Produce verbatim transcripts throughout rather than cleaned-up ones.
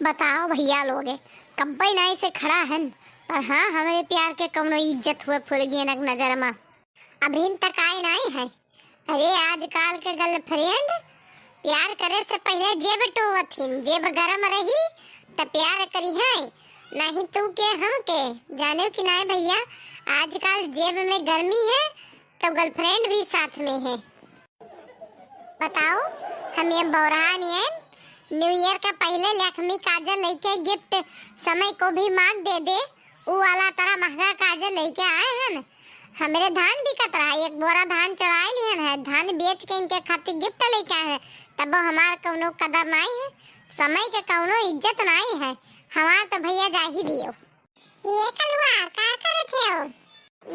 बताओ भइया लोगे, कब्बे नाई से खड़ा हन, पर हाँ, हमरे प्यार के कउनो इज्जत हुए फुलगेना के नजर मा। अभिन तक आए नाई है। अरे, आजकाल के girlfriend प्यार करे से पहिले जेब टोवत हिन, जेब गरम रही त प्यार करिहैं, नाहीं तू के हम के। जानेउ कि नाई भइया, आजकाल जेब में गर्मी है तो girlfriend भी साथ में है। बताओ, हम ये बौरहा नियन New Year के पहिले लक्ष्मी काजल लइके gift समय को भी मांग दे दे, ऊ वाला तरह महंगा काजल लइके आए हन। हमरे धान बिकत रहा, एक बोरा धान चोराए लिहन है, धान बेच के इनके खातिर gift लइके आए हैं, तबो हमार कउनो कदर नाई है, समय के कउनो इज्जत नाई है। हमार तो भइया जा ही दियो। ये कलुआ, का करत हो?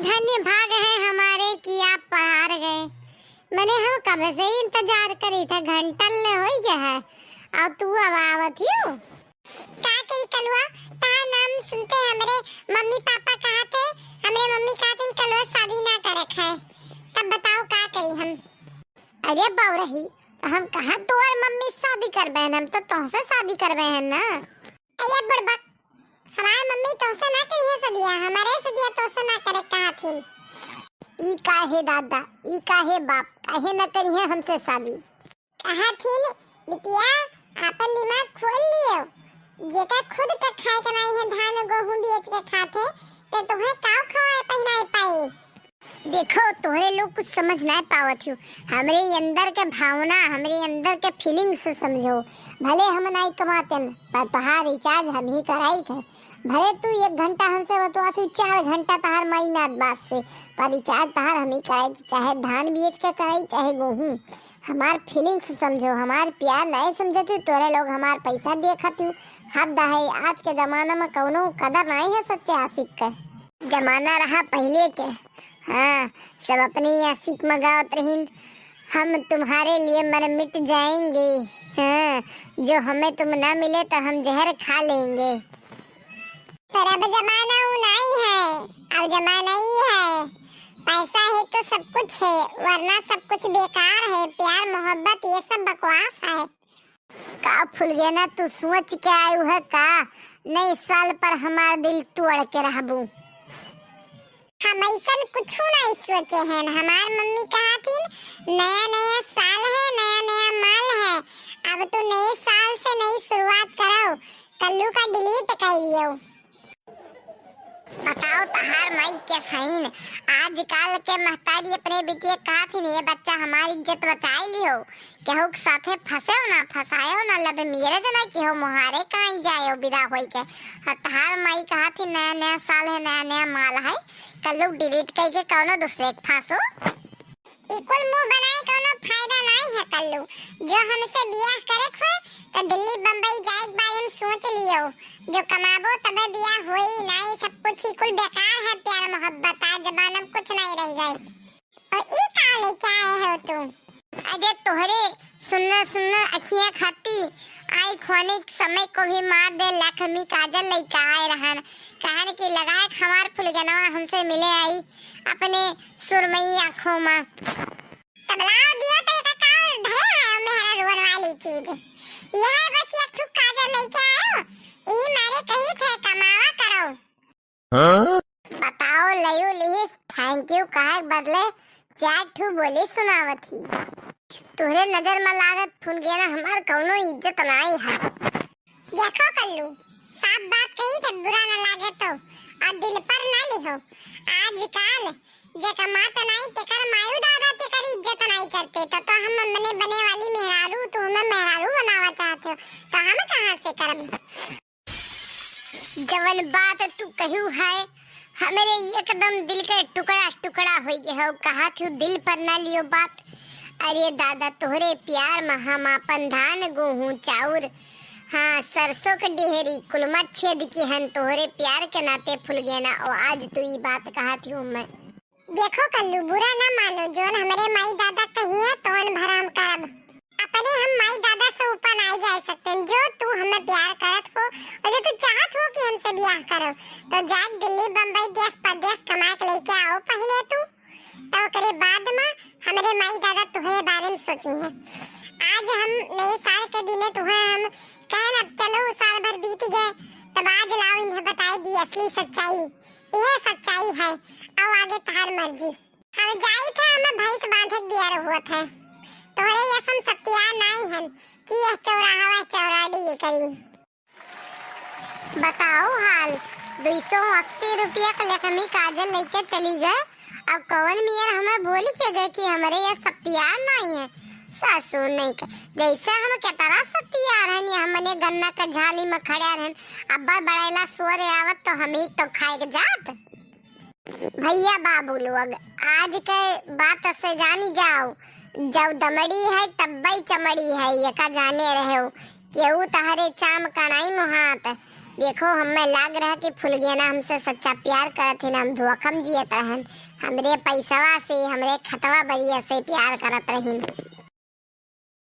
धन्य भाग है हमारे कि आप पधार गए। मने हम कब से इंतजार करी थे, घंटन ले होई गए है, और तू अब आवत हियो। का करी कलुआ, तार नाम सुनते हमरे मम्मी पापा कहा थे, हमरे मम्मी कहा थे कलुआ शादी ना करे खाए। तब बताओ का करी हम? अरे बौरही, तो हम कहा तोर मम्मी शादी करबे हैं, हम तो तोहसे शादी करबे हैं ना। अरे बुड़बक, हमार मम्मी तोसे ना करिहे सदिया, हमारे सदिया तोसे ना करे कहा थिन। ई काहे दादा, ई काहे बाप, काहे ना करिहे हमसे शादी? कहा थिन, बिटिया, आपन दिमाग खोल लियो। जेका खुद का खाए के नाई है, धान गेहूं बेच के खात है, ते तोहे काव खवाए पहिनाए पाई? देखो, तोहरे लोग कुछ समझ नाय पावत हो। हमरे अंदर के भावना, हमरे अंदर के feelings समझो। भले हम नाई कमातेन, पर तोहार recharge हम ही कराई थे। भले तू एक घंटा हमसे बतवा, तू चार घंटा तोहार माई नात बात से, पर recharge तोहार हम ही कराई थे, चाहे धान बेच के कराई, चाहे गेहूं। हमार feelings समझो, हमार प्यार नाय समझत हो, तोरे लोग हमार पैसा दिए खातिर। हद है, आज के जमाना में कौनो कदर नाय है सच्चे आशिक के। जमाना रहा पहिले के, हाँ, सब अपने आशिक में गावत रहिन, "हम तुम्हारे लिए मर मिट जाएंगे, हाँ, जो हमें तुम ना मिले तो हम जहर खा लेंगे।" पर अब जमाना ऊ नाई है, अब जमाना ई है, पैसा है तो सब कुछ है, वरना सब कुछ बेकार है, प्यार मोहब्बत ये सब बकवास है। का फुलगेना, तू सोच के आयु है का? नए साल पर हमार दिल तोड़ के रहबू। हम ऐसन कुछू नहीं सोचे हैं। हमार मम्मी कहा थी, "नया नया साल है, नया नया माल है।" अब तू नए साल से नई शुरुआत करो, कल्लू का delete कर दियो। बताओ तहार माई के सहीन। आजकल के महतारी अपने बिटिया कहत हिन, "ये बच्चा हमारी इज्जत बचाए लिहो, केहू के साथे फंसेव ना, फंसाएव ना, love marriage ना किहो, मोहारे कहीं जाएव विदा होई के।" और तहार माई कहत हिन, "नया नया साल है, नया नया माल है, कल्लू delete कई के कौनो दूसरे के फांसो।" ई कुल मुंह बनाए कौनो फायदा नाई है कल्लू। जो हमसे बियाह करे के होए तो दिल्ली बम्बई जाए के बारे में सोच लियो। जो कमाबो तबे बियाह होई, नाई सब कुछ ई कुल बेकार है, प्यार मोहब्बत आज जमाना में कुछ नाई रह गए। और ई का लेके आए हो तू? अरे तोहरे सुन्ना सुन्ना अखियां खाती आई खोने के समय को भी मार दे लक्ष्मी काजल लइका आए रहन, कहन कि लगाए हमार फुलगनवा हमसे मिले आई अपने सुरमई आँखों मा। तब लाओ दियो तो एक का धरे है मेहरा रोन वाली चीज। यह बस एक ठुक काजल लेके आयो, यही मारे कही थे कमावा करो। हाँ? बताओ लयू लिहिस thank you कहे के बदले चार ठू बोली सुनावत ही। तोहरे नजर में लागत फुलगेना हमार कौनो इज्जत नाई है। देखो कल्लू, साफ बात कही थे बुरा ना लागे तो, और दिल पर ना लिहो। आजकल जे कमात नाई तेकर मायू दादा तेकर इज्जत नाई करते, तो, तो हम अपने बने वाली मेहरारू, तू हमें मेहरारू बनावा चाहते हो, तो हम कहाँ से करब? जवन बात तू कहू है, हमरे एकदम दिल के टुकड़ा टुकड़ा हो गए हो। कहा थू दिल पर ना लियो बात। अरे दादा, तोहरे प्यार में हम आपन धान, गेहूं, चाउर, हाँ, सरसों के डेहरी कुलमा छेद की हन तोहरे प्यार के नाते फुलगेना। और आज तू ई बात कहा थू मैं। देखो कल्लू, बुरा ना मानो, जोन हमरे माई दादा कहिए तोन भर हम करब। अपने हम माई दादा से ऊपर नाई जा सकते। जो तू हमें प्यार करत हो और जो तू चाहत हो कि हमसे ब्याह करो, तो जाए दिल्ली, बम्बई, देश परदेश कमा के लेके आओ पहले तू, तो ओकरे बाद में हमरे माई दादा तुहरे बारे में सोची हैं। आज हम नए साल के दिने तुहे हम कहन, अब चलो साल भर असली सच्चाई, यह सच्चाई है। अब आगे तहार मर्जी। हम जाई था, हमें भैंस बांधे के दिया रहुआ था। तोहरे ये सब सत्यार नाई हन कि यह चौराहा चौराडी ये करी। बताओ हाल, दो सौ अस्सी रुपया के लेखमी काजल लेके चली गए। अब कौन मियर हमें बोल के गए कि हमरे ये सत्यार नाई है। ससुर नहीं के, जैसे हम केतरा सत्यार हन, ये हमने गन्ना के झाली में खड़े रहन। अब बड़ैला सोरे आवत तो हम ही तो खाए के जात। भैया बाबू लोग, आज के बात से जानी जाओ, जब दमड़ी है तब्बई चमड़ी है, ये का जाने रहे हो, केहू तहरे चाम कनाई मुहात। देखो, हमें लाग रहा कि फुलगेना हमसे सच्चा प्यार करत है ना, हम धोखम जियत रहन। हमरे पैसवा से, हमरे खतवा बरिया से प्यार करत रहिन।